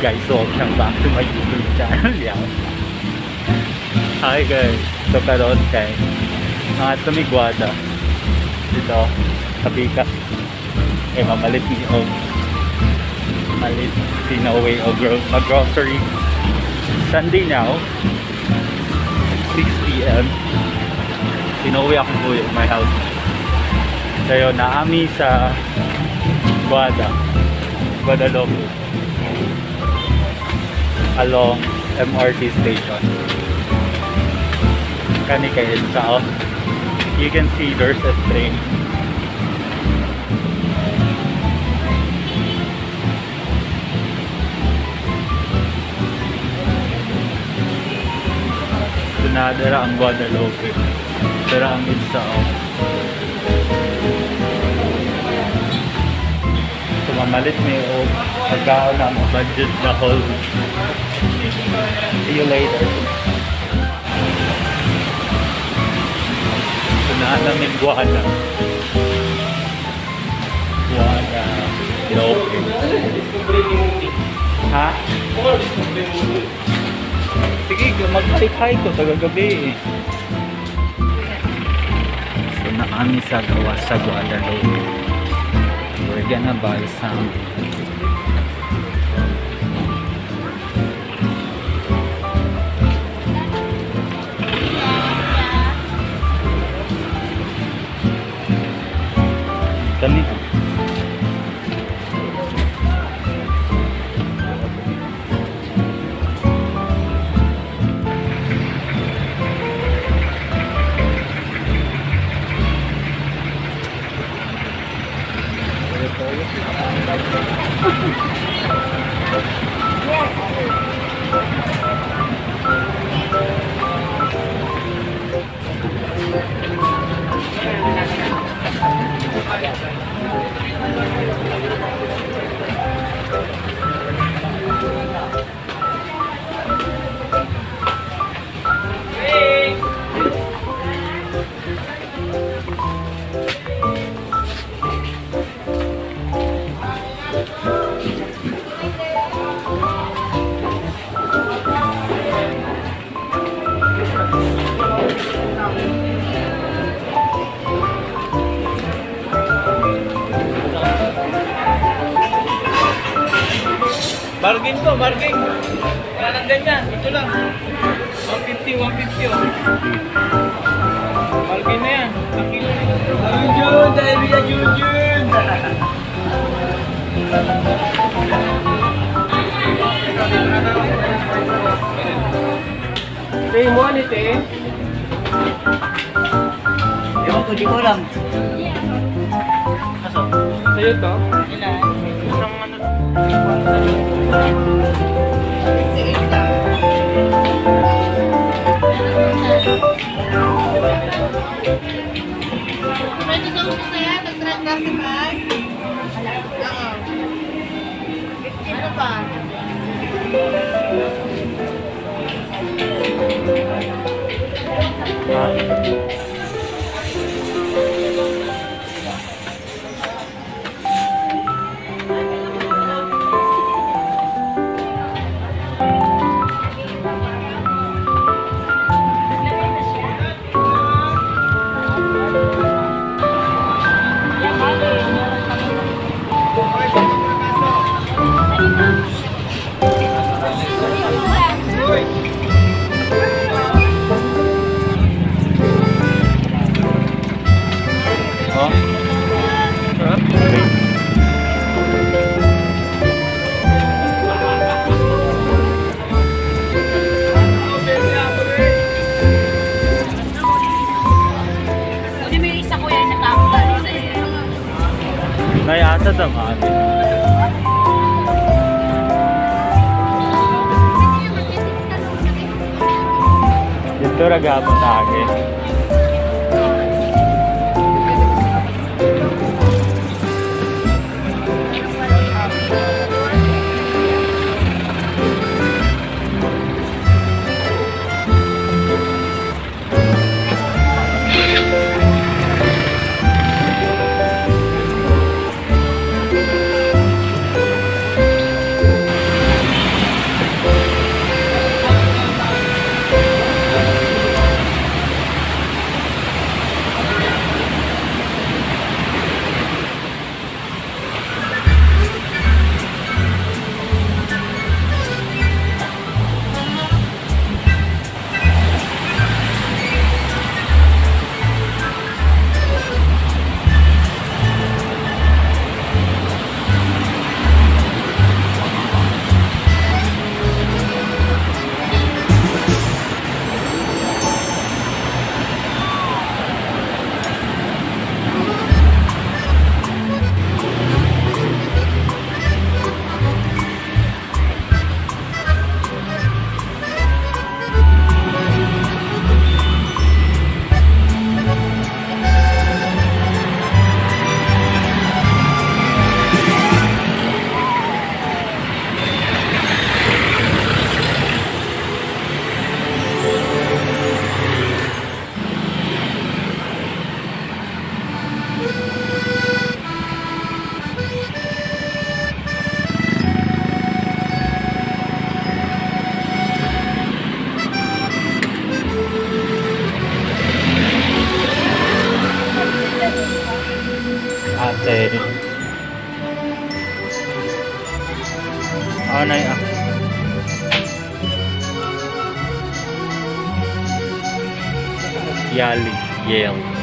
Guys? Welcome back to my YouTube channel. Yeah. Hi guys. So karon kay mga tumigwada dito sa Pikas. Eh mamalit ni og malit si No Way og mag-grocery. Sunday now, 6 p.m. Sinuwi akong kuya in my house. Kayo naami sa Guadalupe along MRT station. Kani kay EDSA, oh. You can see there's a train. So nadara ang Guadalupe. Pero ang EDSA, oh. So mamalit mi og pagkaon na mo budget the whole week. See you later. So naa namin Guada. Guadalupe. Discovery ni Mumi. Ha? Kung ano discovery ni Mumi? Sige, mag-hike ko taga gabi eh. So naami sa gawas sa Guadalupe. We're gonna buy some. Kani. Bargain to, bargain. Wala nang ganyan. Ito lang. 150, 150 oh. Bargain na yan. Ang kilo na yun. Junjun! Dahil niya Junjun! Te, mo ano te? Ewan ko, di ko alam. Aso? Sa'yo to? Ilan? Isang ano? 68 lang. Pwede daw siya sa'yo, nag-35? Oo. Ano pa? Ha? Oh? Wait. Hindi mo yung isa kuya yung nakakita sa'yo. May asa naman. Dito ra gapon age. Ah, na ah. Yali. Yale.